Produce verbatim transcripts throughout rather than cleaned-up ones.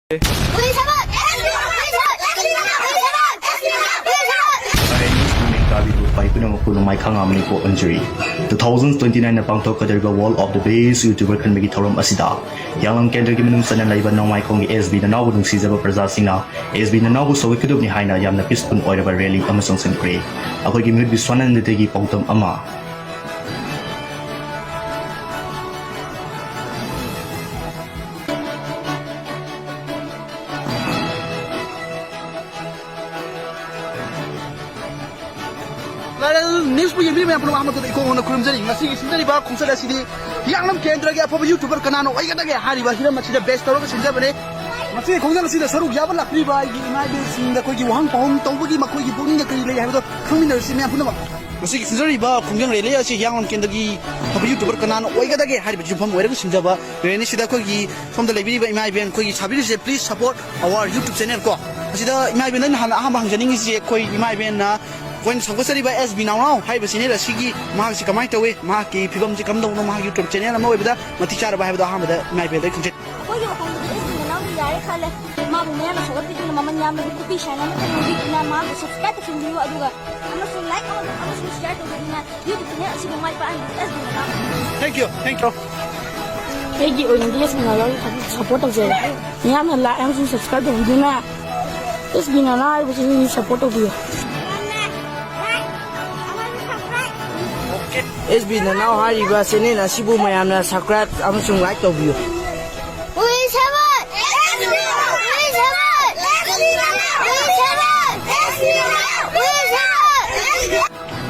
ꯅ꯭ꯌꯨꯁꯀꯤ ꯃꯤꯡ ꯇꯥꯕꯤꯕ ꯈ꯭ꯋꯥꯏ ꯄꯨꯝꯅꯃꯛꯄꯨ ꯅꯣꯡꯃꯥꯏ ꯈꯥꯡꯉꯥꯝꯅꯤ ꯀꯣꯛ ꯍꯟꯖꯔꯤ꯫ Two thousand twenty nine ꯄꯥꯡꯊꯣꯛꯀꯗꯧꯔꯤꯕ World of the Best YouTuber ꯈꯟꯕꯒꯤ ꯊꯧꯔꯝ ꯑꯁꯤꯗ ꯍꯤꯌꯥꯡꯂꯝ ꯀꯦꯟꯗ꯭ꯔꯒꯤ ꯃꯅꯨꯡ ꯆꯟꯅ ꯂꯩꯕ ꯅꯣꯡꯃꯥꯏꯈꯣꯡꯒꯤ ꯑꯦꯁ ꯕꯤ ꯅꯅꯥꯎꯕꯨ ꯅꯨꯡꯁꯤꯖꯕ ꯄ꯭ꯔꯖꯥꯁꯤꯡꯅ ꯑꯦꯁ ꯕꯤ ꯅꯅꯥꯎꯕꯨ ꯁꯧꯒꯠꯀꯗꯕꯅꯤ ꯍꯥꯏꯅ ꯌꯥꯝꯅ peaceful ꯑꯣꯏꯔꯕ rally ꯑꯃ ꯆꯪꯁꯤꯟꯈ꯭ꯔꯦ꯫ ꯑꯩꯈꯣꯏꯒꯤ ꯃꯤꯍꯨꯠ ꯕꯤꯁ꯭ꯋꯥꯅꯟꯗꯗꯒꯤ ꯄꯥꯎꯗꯝ ꯑꯃ꯫ ꯂꯥꯏꯔꯦꯜ ꯅ꯭ꯌꯨꯁꯄꯨ ꯌꯦꯡꯕꯤꯕ ꯃꯌꯥꯝ ꯄꯨꯝꯅꯃꯛ ꯑꯍꯥꯟꯕꯗ ꯏꯀꯣꯛ ꯍꯣꯡꯅ ꯈꯨꯔꯨꯝꯖꯔꯤ꯫ ꯉꯁꯤꯒꯤ ꯁꯤꯟꯖꯔꯤꯕ ꯈꯣꯡꯆꯠ ꯑꯁꯤꯗꯤ ꯍꯤꯌꯥꯡꯂꯝ ꯀꯦꯟꯗ꯭ꯔꯒꯤ ꯑꯐꯕ YouTuber ꯀꯅꯥꯅ ꯑꯣꯏꯒꯗꯒꯦ ꯍꯥꯏꯔꯤꯕ ꯍꯤꯔꯝ ꯑꯁꯤꯗ base ꯇꯧꯔꯒ ꯁꯤꯟꯖꯕꯅꯦ꯫ ꯉꯁꯤꯒꯤ ꯈꯣꯡꯆꯠ ꯑꯁꯤꯗ ꯁꯔꯨꯛ ꯌꯥꯕ ꯂꯥꯛꯄꯤꯔꯤꯕ ꯑꯩꯒꯤ ꯏꯃꯥ ꯏꯕꯦꯜꯁꯤꯡꯗ ꯑꯩꯈꯣꯏꯒꯤ ꯋꯥꯍꯪ ꯄꯥꯎꯍꯪ ꯇꯧꯕꯒꯤ ꯃꯈꯣꯏꯒꯤ ꯄꯨꯛꯅꯤꯡꯗ ꯀꯔꯤ ꯂꯩ ꯍꯥꯏꯕꯗꯣ ꯈꯪꯃꯤꯟꯅꯔꯁꯤ ꯃꯌꯥꯝ ꯄꯨꯝꯅꯃꯛ꯫ ꯉꯁꯤꯒꯤ ꯁꯤꯟꯖꯔꯤꯕ ꯈꯣꯡꯖꯪ rally ꯑꯁꯤ ꯍꯤꯌꯥꯡꯂꯝ ꯀꯦꯟꯗ꯭ꯔꯒꯤ ꯑꯐꯕ YouTuber ꯀꯅꯥꯅ ꯑꯣꯏꯒꯗꯒꯦ ꯍꯥꯏꯔꯤꯕ ꯌꯨꯝꯐꯝ ꯑꯣꯏꯔꯒ ꯁꯤꯟꯖꯕ rally ꯁꯤꯗ ꯑꯩꯈꯣꯏꯒꯤ ꯁꯣꯝꯗ ꯂꯩꯕꯤꯔꯤꯕ ꯏꯃꯥ ꯏꯕꯦꯟ ꯑꯩꯈꯣꯏꯒꯤ ꯁꯥꯕꯤꯔꯤꯁꯦ, please support our YouTube channel ꯀꯣ꯫ ꯑꯁꯤꯗ ꯏꯃꯥ ꯏꯕꯦꯟꯗ ꯑꯩꯅ ꯍꯥꯟꯅ ꯑꯍꯥꯟꯕ ꯍꯪꯖꯅꯤꯡꯉꯤꯁꯤ, ꯑꯩꯈꯣꯏ ꯏꯃꯥ ꯏꯕꯦꯟꯅ ꯑꯩꯈꯣꯏꯅ ꯁꯧꯒꯠꯆꯔꯤꯕ ꯑꯦꯁ ꯕꯤ ꯅꯥꯎꯅꯥꯎ ꯍꯥꯏꯔꯤꯕ channel ꯑꯁꯤꯒꯤ ꯃꯍꯥꯛꯁꯤ ꯀꯃꯥꯏꯅ ꯇꯧꯏ, ꯃꯍꯥꯛꯀꯤ ꯐꯤꯕꯝꯁꯤ ꯀꯝꯗꯧꯕꯅꯣ, ꯃꯍꯥꯛ YouTube channel ꯑꯃ ꯑꯣꯏꯕꯗ ꯃꯇꯤꯛ ꯆꯥꯔꯕ ꯍꯥꯏꯕꯗꯣ ꯑꯍꯥꯟꯕꯗ ꯏꯃꯥ ꯏꯕꯦꯟꯗ ꯑꯩ ꯈꯪꯖꯩ꯫ ꯑꯩꯈꯣꯏꯒꯤ ꯋꯥꯈꯜꯗꯗꯤ ꯑꯦꯁ ꯕꯤ ꯅꯅꯥꯎꯗꯤ ꯌꯥꯔꯦ ꯈꯜꯂꯦ꯫ ꯃꯥꯕꯨ ꯃꯌꯥꯝꯅ ꯁꯧꯒꯠꯄꯤꯗꯨꯅ ꯃꯃꯜ ꯌꯥꯝꯕꯒꯤ ꯈꯨꯄꯤ ꯁꯥꯏꯟ ꯑꯃꯠꯇ ꯂꯧꯕꯤꯗꯨꯅ ꯃꯥꯕꯨ subscribe ꯇꯧꯁꯤꯟꯕꯤꯌꯨ, ꯑꯗꯨꯒ ꯑꯃꯁꯨꯡ like ꯑꯃ-, ꯑꯃꯁꯨꯡ share ꯇꯧꯕꯤꯗꯨꯅ YouTube channel ꯑꯁꯤꯕꯨ ꯃꯥꯏ ꯄꯥꯛꯍꯟꯕꯤꯌꯨ, ꯑꯦꯁ ꯕꯤ ꯅꯅꯥꯎ꯫ Thank you, thank you꯫ ꯑꯩꯒꯤ ꯑꯣꯏꯅꯗꯤ ꯑꯦꯁ ꯕꯤ ꯅꯅꯥꯎ support ꯇꯧꯖꯩ꯫ ꯃꯤꯌꯥꯝꯅ like ꯑꯃꯁꯨꯡ subscribe ꯇꯧꯕꯤꯗꯨꯅ ꯑꯦꯁ ꯕꯤ ꯅꯅꯥꯎ ꯍꯥꯏꯔꯤꯕꯁꯤꯡ support ꯇꯧꯕꯤꯌꯨ꯫ ꯑꯦꯁ ꯕꯤ ꯅꯅꯥꯎ ꯍꯥꯏꯔꯤꯕ channel ꯑꯁꯤꯕꯨ ꯃꯌꯥꯝꯅ subscribe ꯑꯃꯁꯨꯡ like ꯇꯧꯕꯤꯌꯨ꯫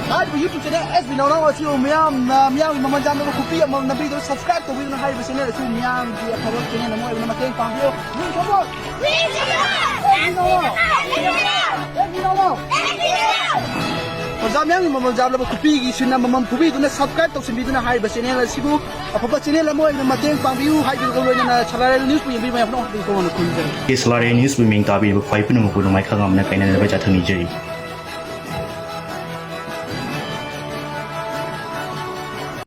ꯍꯥꯏꯔꯤꯕ YouTube channel ꯑꯦꯁ ꯕꯤ ꯅꯅꯥꯎ ꯑꯁꯤꯕꯨ ꯃꯤꯌꯥꯝꯅ, ꯃꯤꯌꯥꯝꯒꯤ ꯃꯃꯜ ꯌꯥꯝꯂꯕ ꯈꯨꯄꯤ ꯑꯃ ꯅꯝꯕꯤꯗꯨꯅ subscribe ꯇꯧꯕꯤꯗꯨꯅ ꯍꯥꯏꯔꯤꯕ channel ꯑꯁꯤ ꯃꯤꯌꯥꯝꯒꯤ ꯑꯐꯕ channel ꯑꯃ ꯑꯣꯏꯕꯅ ꯃꯇꯦꯡ ꯄꯥꯡꯕꯤꯌꯨ꯫ ꯄ꯭ꯔꯖꯥ ꯃꯤꯌꯥꯝꯒꯤ ꯃꯃꯜ ꯌꯥꯝꯂꯕ ꯈꯨꯄꯤꯒꯤ ꯁꯤꯟ ꯑꯃꯃꯝ ꯐꯨꯕꯤꯗꯨꯅ subscribe ꯇꯧꯁꯤꯟꯕꯤꯗꯨꯅ ꯍꯥꯏꯔꯤꯕ channel ꯑꯁꯤꯕꯨ ꯑꯐꯕ channel ꯑꯃ ꯑꯣꯏꯅ ꯃꯇꯦꯡ ꯄꯥꯡꯕꯤꯌꯨ ꯍꯥꯏꯕꯒ ꯂꯣꯏꯅꯅ ꯁꯂꯥꯔꯦꯜ ꯅ꯭ꯌꯨꯁꯄꯨ ꯌꯦꯡꯕꯤꯕ ꯃꯌꯥꯝ ꯄꯨꯝꯅꯃꯛ ꯈꯨꯔꯨꯝꯖꯔꯤ꯫ ꯁꯂꯥꯔꯦꯜ ꯅ꯭ꯌꯨꯁꯄꯨ ꯃꯤꯡ ꯇꯥꯕꯤꯔꯤꯕ ꯈ꯭ꯋꯥꯏ ꯄꯨꯝꯅꯃꯛꯄꯨ ꯅꯣꯡꯃꯥꯏ ꯈꯥꯡꯉꯥꯝꯅ ꯀꯥꯏꯅꯅꯕ ꯌꯥꯊꯪ ꯅꯤꯖꯔꯤ꯫